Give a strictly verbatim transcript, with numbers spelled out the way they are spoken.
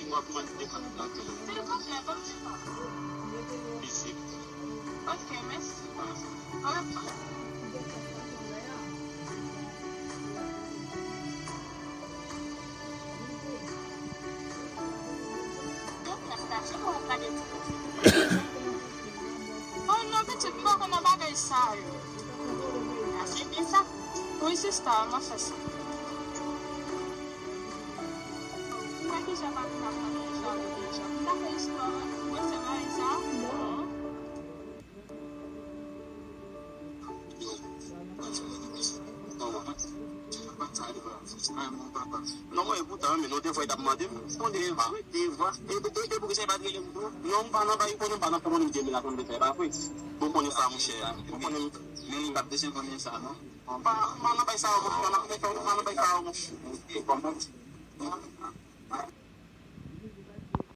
Silvouplè, ban m ti tan. Silvouplè, ban m ti tan. Isit. Ok, mèsi. Orevwa. Silvouplè, sa, se pou w gade ti kote. Oh non, pitit, m poko nan bagay sa yo. A, se byen sa. Wi, sista, m ap fè sa. Ou wè kijan papi m ap nan menm jan avèk menm jan. M ta fè istwa, mwen fè bagay sa. Non. Non, mwen, epoutan, men non, te vwa, li t ap mande m. Konnen, epoutan, e, e, e, e poukisa li pa t rele m tou? Non, m pa nan bay, konnen m pa nan konnen m te la konn te fè, pa vre? Bon, konnen sa, monchè, a. Bon, konnen m, men li pa t bezwen konnen sa, non. Bon, pa, pa nan bay sa, monchè, pa nan bay sa, monchè. E kòman?